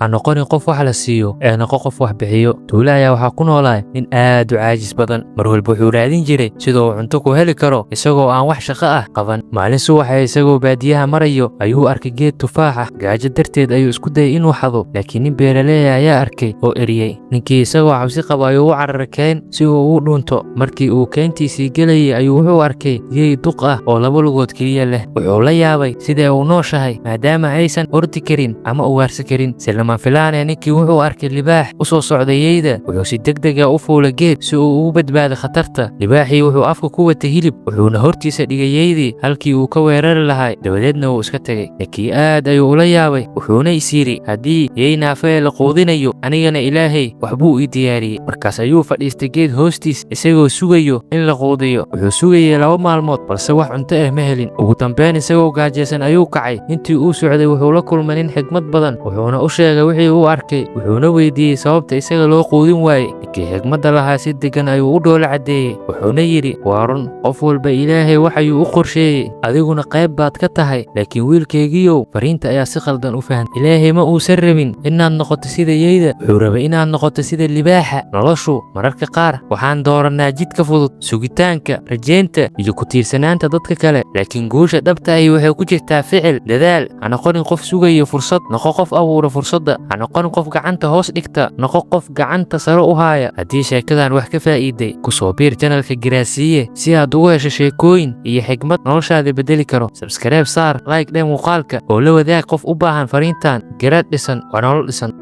Ha noqonin qof wax la siiyo, ee noqo qof wax bixiyo. Tuulo ayaa waxaa ku noolaa nin aad u caajis badan. Mar walba wuxuu raadin jiray sida uu cunto ku heli karo isagoo aan wax shaqo ah qaban. Maalin subaxa, isagoo baadiyaha marayo, ayuu arkay geed tufaax ah. Gaajo darteed ayuu isku dayay inuu xado, laakiin nin beeraley ayaa arkay oo eriyey. Ninkii isagoo cabsi qaba ayuu u cararay keen si uu ugu dhuunto. Markii uu keyntiisii gelayay ayuu wuxuu arkay yey duq ah oo laba lugood keliya leh. Wuxuu la yaabay sida uu nooshahay, maadaama aysan ordi karin ama ugaarsan karin. Si lama filaan ee ninkii wuxuu arkay libaax u soo socday yeyda. Wuxuu si degdeg ah u fuulay geed si uu ugu badbaado khatarta. Libaaxii wuxuu afka ku watay hilib, wuxuuna hortiisa dhigay yeydii halkii uu ka weerari lahaa, dabadeedna wuu iska tegay. Ninkii aad ayuu ula yaabay, wuxuuna is yidhi: "Haddii yey naafee la quudinayo, anigana Ilaahay waxbuu ii diyaariyey." Markaas ayuu fadhiistay geed hoostiis isagoo sugayo in la quudiyo. Wuxuu sugayay 2 maalmood, balse wax cunto ah ma helin. Ugu dambeyn, isagoo gaajaysan ayuu kacay. Intii uu socday wuxuu la kulmay nin xikmad badan, wuxuuna u sheegay wixii uu arkay, wuxuuna weydiiyey sababta isaga loo quudin waayey. Ninkii xikmadda lahaa si deggan ayuu u dhoola caddeeyey, wuxuuna yidhi: "Waa run, qof walba Ilaahay waxayuu u qorsheeyey, adiguna qayb baad ka tahay. Laakiin wiilkaygiiyow, fariinta ayaa si khaldan u fahantay. Ilaahay ma uusan rabin inaad noqoto sida yeyda, wuxuu rabay inaad noqoto sida libaaxa." Noloshu mararka qaar waxaan doorannaa jidka fudud, sugitaanka, rajaynta iyo ku tiirsanaanta dadka kale, laakiin guusha dhabta ahi waxay ku jirtaa ficil, dadaal. Ha noqonin qof sugaya fursad, noqo qof abuura fursadda. Ha noqonin qof gacanta hoos dhigta, noqo qof gacanta sare u haaya. Haddii sheekadan wax ka faa'iiday, ku soo biir channelka Garaasiiye si aad ugu hesho sheekooyin iyo xikmad noloshaada bedeli karo. Subscribe saar, like dheh muuqaalka, oo la wadaag qof u baahan fariintan. Garaad dhisan waa nolol dhisan.